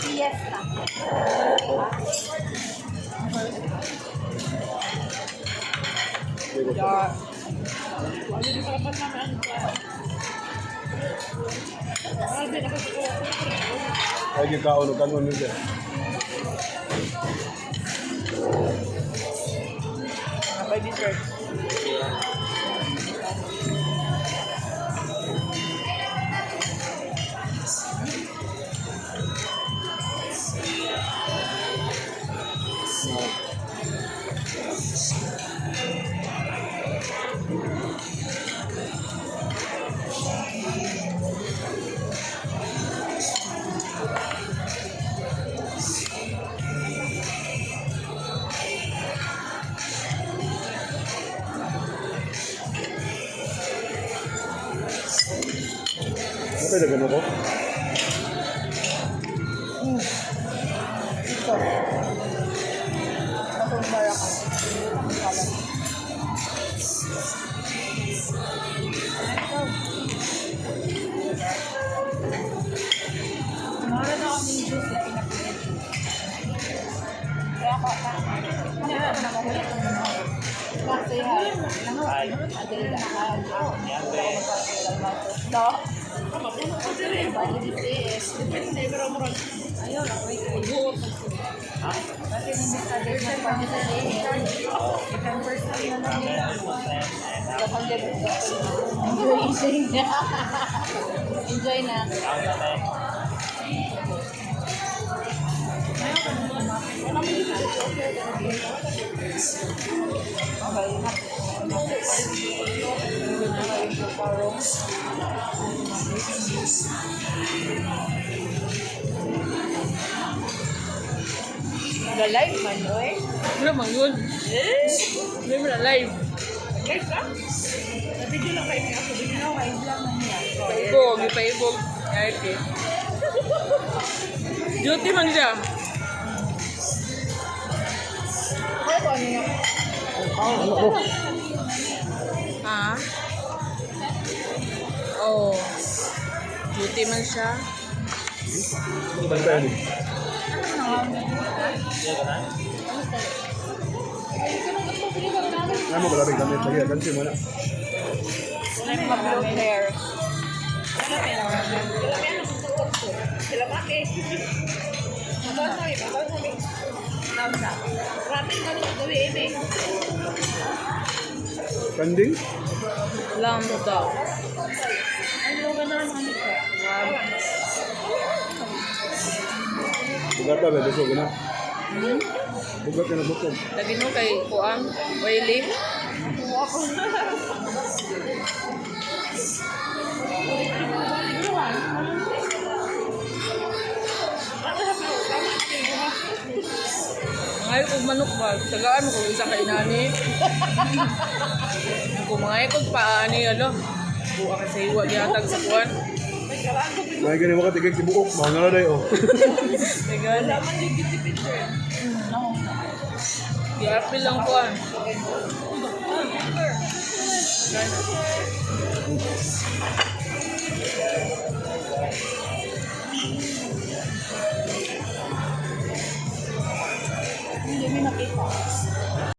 Fiesta. Yeah. Ay, gikaon og kanon yun siya. Napay dessert. Okay, dagan ako. Ito. Atong baraka. Mara na kami juice na pinapili. Kaya ako, say hi. Hi. No. Ayun, kasi hindi sa Enjoy na. Enjoy na. Nag-live man, oy. Wala man yun. Eh? Hindi mo na live. Live ka? Nabigyo lang kayo ako. Bigyan ako kayo lang man niya. Paibog, ipaibog. Okay. Duty man siya. Ano ko? Ha? Oh. Duty man siya. Bantay ni. Ano mo kalabig gamit lagi ganti mo na. Mga blue hair. Kanding? Lamb daw. Bugat ba beso gina? Bugat ka na bukog. Lagi no kay kuang oily. Ngayon kog manok ba, tagaan mo kung isa kay nani. Kung mga kog paani ano. Buka ka sa iwa gihatag sa kuan. May gani mo ka tigig tibuok, mao na day oh. May gani. Giapil lang kuan. Hindi may nakita.